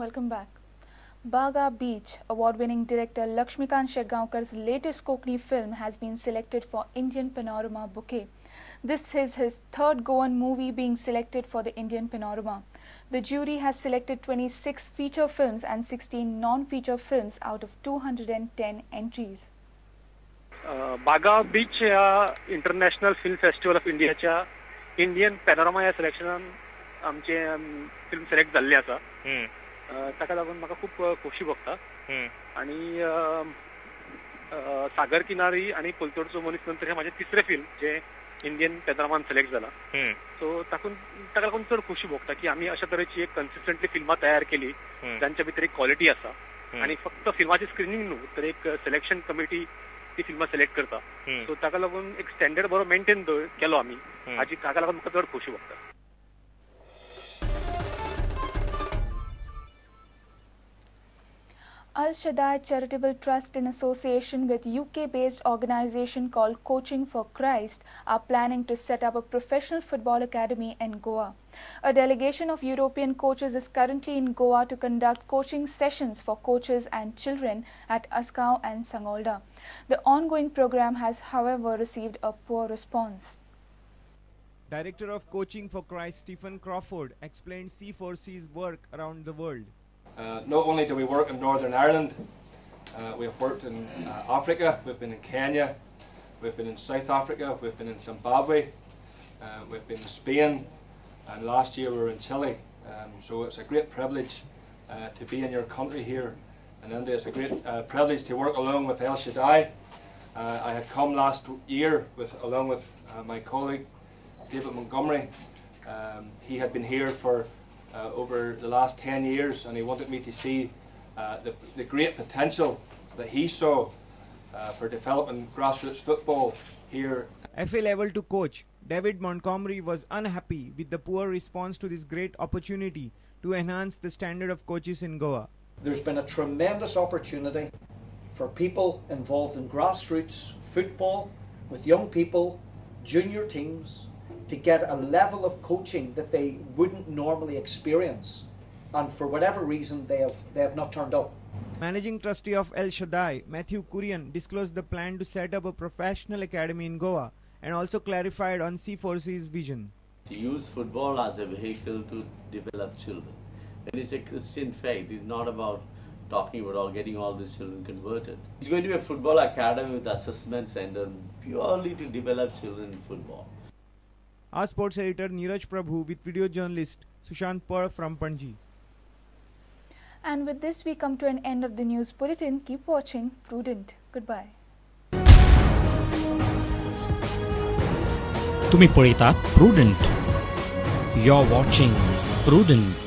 Welcome back. Baga Beach, award-winning director Lakshmikant Shetgaonkar's latest Konkani film has been selected for Indian Panorama Bouquet. This is his third Goan movie being selected for the Indian Panorama. The jury has selected 26 feature films and 16 non-feature films out of 210 entries. Baga Beach ह्या international film festival of इंडियाच्या Indian panorama ह्या सिलेक्शनान आमचे film select जाल्ले आसा. ताका लागून म्हाका खूब खोशी भोगता. आनी सागर किनारी आनी पलतडचो मनीस नंतर हे म्हाजें तिसरें फिल्म जें इंडियन पॅनोरमान सिलेक्ट जाला. सो ताका लागून चड खोशी भोगता की आमी अशा तरेची एक कन्सिस्टंटली फिल्मां तयार केली जांच्या भितर एक क्वॉलिटी आसा आनी फक्त फिल्माची स्क्रिनींग न्हू तर एक सिलेक्शन कमिटी ती फिल्मां सिलेक्ट करता. सो ताका लागून एक स्टँडर्ड बरो मेंटेन केलो आमी, हाजी ताका लागून म्हाका चड खोशी भोगता. Al Shaddai Charitable Trust, in association with UK-based organization called Coaching for Christ, are planning to set up a professional football academy in Goa. A delegation of European coaches is currently in Goa to conduct coaching sessions for coaches and children at Assagao and Sangolda. The ongoing program has, however, received a poor response. Director of Coaching for Christ, Stephen Crawford, explained C4C's work around the world. Not only do we work in Northern Ireland, we have worked in Africa, we've been in Kenya, we've been in South Africa, we've been in Zimbabwe, we've been in Spain, and last year we were in Chile. So it's a great privilege to be in your country here in India. It's a great privilege to work along with El Shaddai. I had come last year along with my colleague David Montgomery. He had been here for over the last 10 years, and he wanted me to see the great potential that he saw for developing grassroots football here. FA level to coach David Montgomery was unhappy with the poor response to this great opportunity to enhance the standard of coaches in Goa. There's been a tremendous opportunity for people involved in grassroots football with young people, junior teams, to get a level of coaching that they wouldn't normally experience, and for whatever reason they have not turned up. Managing trustee of El Shaddai, Matthew Kurian, disclosed the plan to set up a professional academy in Goa and also clarified on C4C's vision. To use football as a vehicle to develop children. When it's a Christian faith, it's not about talking about all getting all these children converted. It's going to be a football academy with assessment center purely to develop children in football. Our sports editor Neeraj Prabhu with video journalist Sushant Pal from Panji. And with this we come to an end of the news bulletin. Keep watching Prudent. Goodbye. तुम्ही पळयतात Prudent. You're watching Prudent.